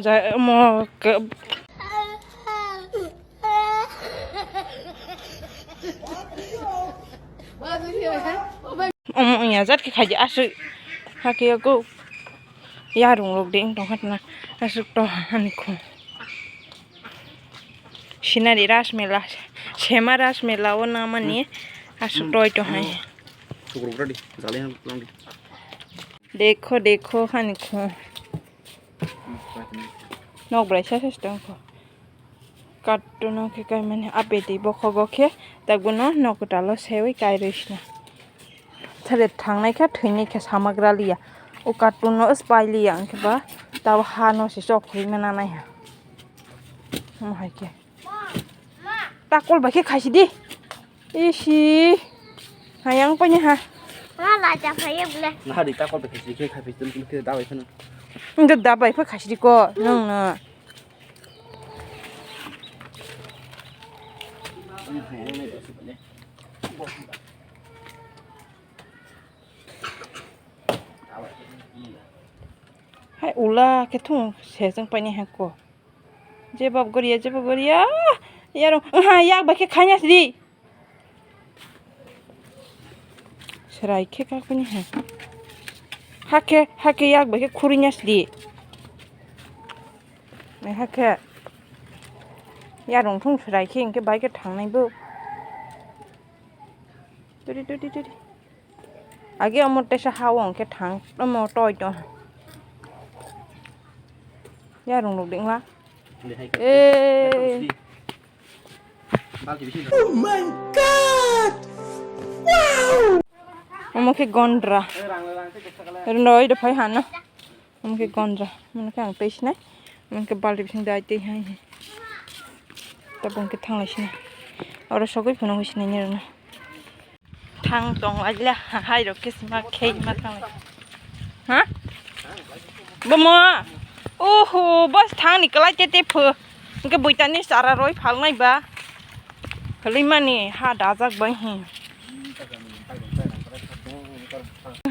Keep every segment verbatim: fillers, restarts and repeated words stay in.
Ja-, omo ke-, omo ya jat khe khaidi aswk. Hakhe yago yarung rok de wng tong kha tongna aswk to ani khung. Sinari Rajmela, Sema Rajmela o namani aswk toi to hai. Sukrok radi, jale han lang di. Dekho, dekho, hani khung. Nok bwrai sa se tong kho. Katto no khe kai mani, a beti bokhogo khe, tabukno nok kwtal o sewi kai rwi sna. Thale thangnai khe, thwinai khe, samak raliya. O katto no swpai liya, hwnkhe ba tabo ha no se chok khwi mana nai ha. Omo hai khe. Takol bai khe khaisidi. Isi. Hayang panya ha. Ma la cha phai bole. Nahari takol bai khaisidi khe khai phi tun khe dabai phano. Nda dabai pha khaisidi ko nang na. Hai ula khe thung se jeng panya ha ko. Jebab goriya, jebab goriya. Yarung, ha, yak bai khe khanya sidi. Serai khe ka kuni ha. Hakhe, hakhe yak bai khe khurinya sidi. Hakhe yarung thung serai khe hwnkhe bai khe thangnai bo. Turi, turi, turi. Age omo tesa ha o hwnkhe thang, omo toi to. Yarung rok dingla. Eh. Oh my God! Wow! Omo khe gondra. Rwnoi de phai hano. Omo khe gondra, omo khe ang tei sinai, omo khe balti bising dai tei hai. Tabuk khe thanglai sinai. Oro sogwi phano hui sinai nirokno. Thang tong aile hai rok khe sima khei ma thanglai. Ha? Bomo. Oho, bas thang ni kwlai te te pho. Hwnkhe buitani chara roi phalnai ba. Khwlwimani ha dajak bai hi.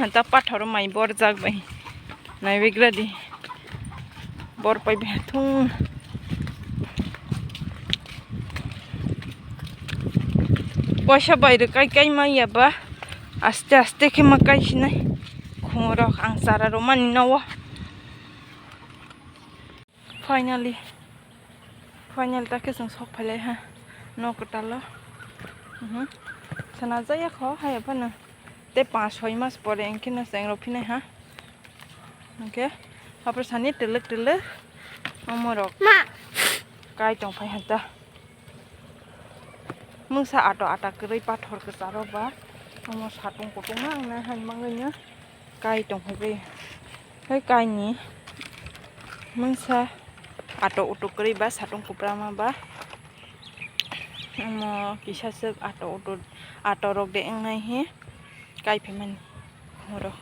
Hanta pathoro mai borjak bai. Naibegradi. Bor pai bai thung. Waisa bai rwkai kai maya ba. Aste aste khe ma kai sinai. Khungrok ang chara romani nowo. Finally, finally ta khe chwng sok phailai ha nok kwtal o. Mhm. Sana jaya kho hai phano tei panch soi mas pore hwnkhe no cheng rok phinai ha. Hwnkhe hapor sani twlwk twlwk omo rok kai tong phai ha ta. Mungsa ato ata kwrwi pathor kwcharo ba omo satung kutung ma wngna hai mangwino kai tongphaibai. Hai kaini mungsa ato uto kwrwi ba satung kuprama ba omo kisa swk ato uto ato rok de wngnai hi kai phaimani oro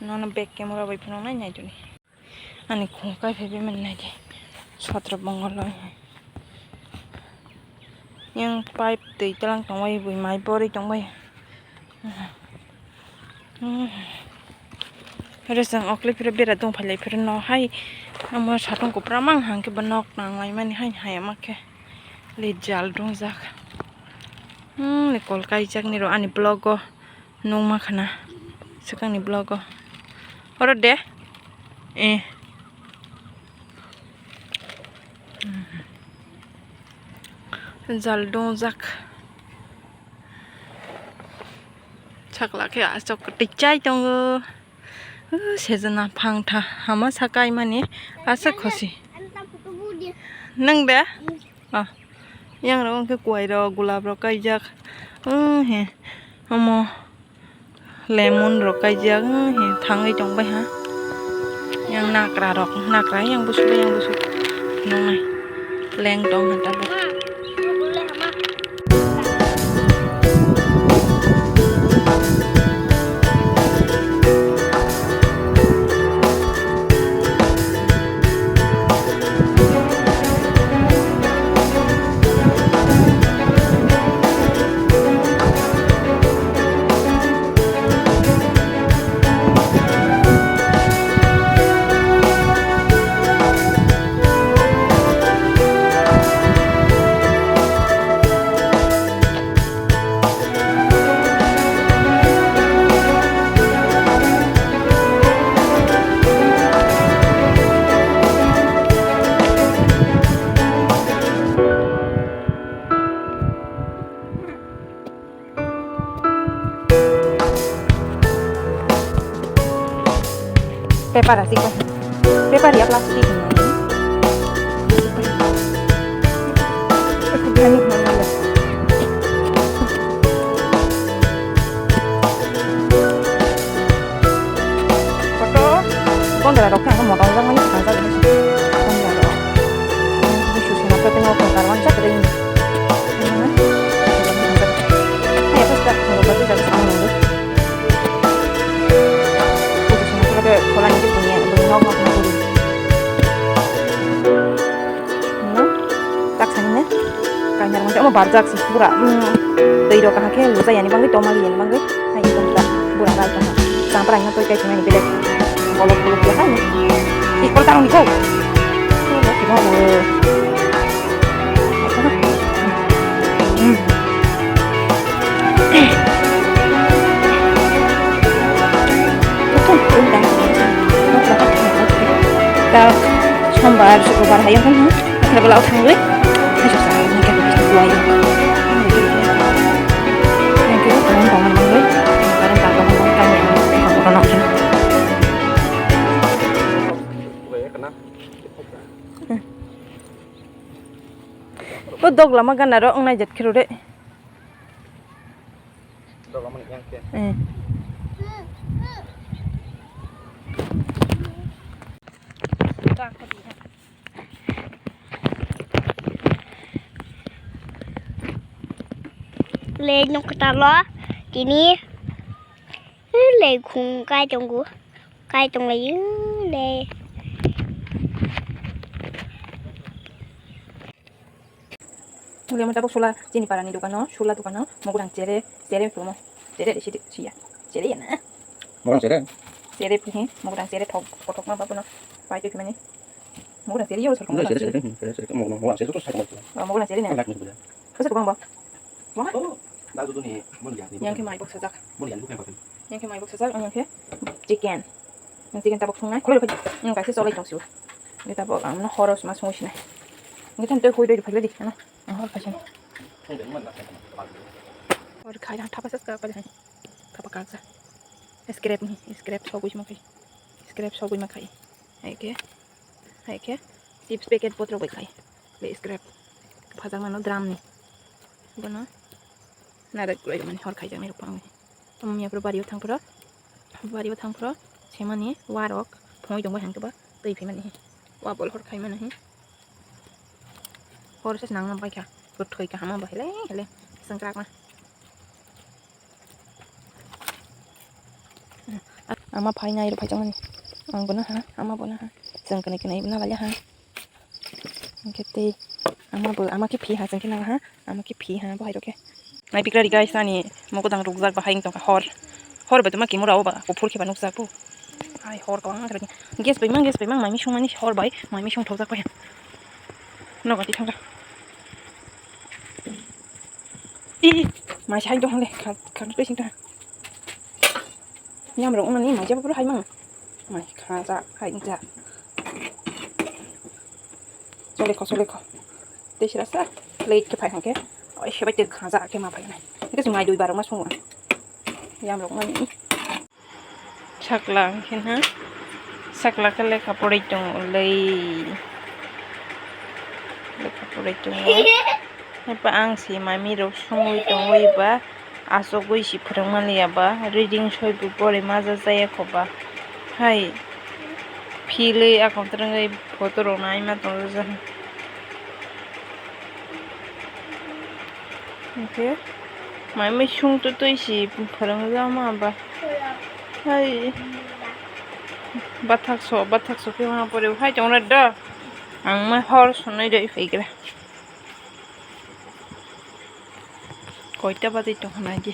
nono back camera bai phano nai naitoni. Ani khung kai phai bai mani nai di. Satra bongol o yang pipe twi tlang tong bai bui mai borwi tong bai. Phiro chwng okle phiro bera dong phai lai phiro no hai omo satung kupra mang hang khe bo nok nang lai mani hai hai ma khe le jal dong jak. Hmm, le kol kai jak ni ro ani vlog o. Nukma khana swkangni vlog o. Oro de. Eh. Jal dongjak. Sakla khe aswk kwtwi chai tongo. Uh, sejana phangtha hama sa kaimani aswk khosi. Nwng de? Ah. Yang rok wngkhe kuwai rok, gulab rok kaijak. Wng he omo lemon rok kaijak, wng he thangwi tong bai ha. Yang nakra rok, nakra yang busu, yang busu nungnai leng tong ha tabuk. Paper asik bai. Paper ya plastic ni. Kotor gondra rok khe ang motom jak mani thang jak. Gondra rok. Susu na prateng rok kar wan jak ring. Hai apa sih tak? Kalau batu jadi sama dulu. Putus sama sudah ke kolam itu punya, punya nok nok nak dulu. No, tak sana ne. Kanyar macam mau barjak sih pura. Hmm. Tei rok kahake lusa yani bangwi tomali yani bangwi. Hai itu pura. Pura rai tong. Sampai aja tuh kayak gimana beda. Kalau perlu dia kan. Ih, kalau tarung di kau. Kita mau. Sombar, Sukrokbar hayo kan, hathra bela thangwi. Bo dog lama gana ro wngnai jet khiro de. Dog lama ni yang ke. Eh. Le nok talo kini le khung kai tongo. Kai tong lai le. Muli amo tabuk sula chini parani dukano, sula dukano, mugurang chere, chere phumo, chere de sidi siya, chere ya na. Mugurang chere? Chere phuhi, mugurang chere thok, kothok ma babuno, pai tu kimani. Mugurang chere yo sar. Mugurang chere, chere, chere, chere, mugurang, mugurang chere tu sai kong. Oh, mugurang chere ne. Anak ni buja. Kasa kubang ba? Wah? Oh, dah tu ni, mun ya. Yang ke mai bok sajak. Mun ya, lu kan pakai. Yang khe mai bok sajak, yang khe chicken. Yang chicken tabok sungnai. Khulai rw phai. Yang kaisa cholai tong sibo. Ini tabok ang no horos ma sungwi sinai. Ini kan tei hui doi phai di. Ano. Ang hor khai sinai. Hor khai yang thapa sas ka pa hai. Thapa ka sa. Scrap ni, scrap sogwi ma khai. Scrap sogwi ma khai. Hai khe. Hai khe. Chips packet bottle bai khai. Be scrap. Phajak mano drum ni. Bono. Narek kulai mani hor khai jang ni rok pang. Tamo miya pro bari o thang pro. Bari o thang pro. Semani warok phoi dong bai hang keba. Tei phi mani. Wa bol hor khai mani. Hor ses nang nam bai kha. Kut thoi ka hama bai le le. Sengkrak ma. Ama phai nai ro phai jang mani. Ang bona ha. Ama bona ha. Sengkrak ni kenai bona bala ha. Hingke tei ama bo, ama khe phi ha, chwng khe nang ha, ama khe phi ha, bo hai rok khe. Nai pikrari guys, ani mogodang rukjak bahai wng tongkha hor. Hor bai tongma kimura o ba, kuphur khe ba nukjak bo. Ai hor kwbangma khe gas bai mang, gas bai mang, mai misung mani hor bai, mai misung thokjak bai. Nogo twi thangkha. I, mai sai tong le, kha, kha twi sing tong. Yam rok mani mai jabo hai mang. Mai kha ja hai ja. Chole kho, chole kho. Tei sira sa plate khe phai hangke. Oi, sebai tei kha ja khe ma phai nai. Hingke chwng mai dui barok ma sungo. Yam rok mani. Sakla hingke na. Sakla khe lekha poroi tongo lei. Lekha poroi tongo. Haiba ang se mami rok songwi tongwi ba, achugwi se phwrwngmani ya ba, reading soi bo pori ma ja jaya kho ba. Hai philwi akon twrwngwi photo rok nai ma tong jak. Hingke mami sung twtwi se phwrwng jak ma ba. Hai bathak so, bathak so khe ma pore hai tong ra da. Ang ma hor sonoi doi phai gra. Koita bajai tongkha naidi.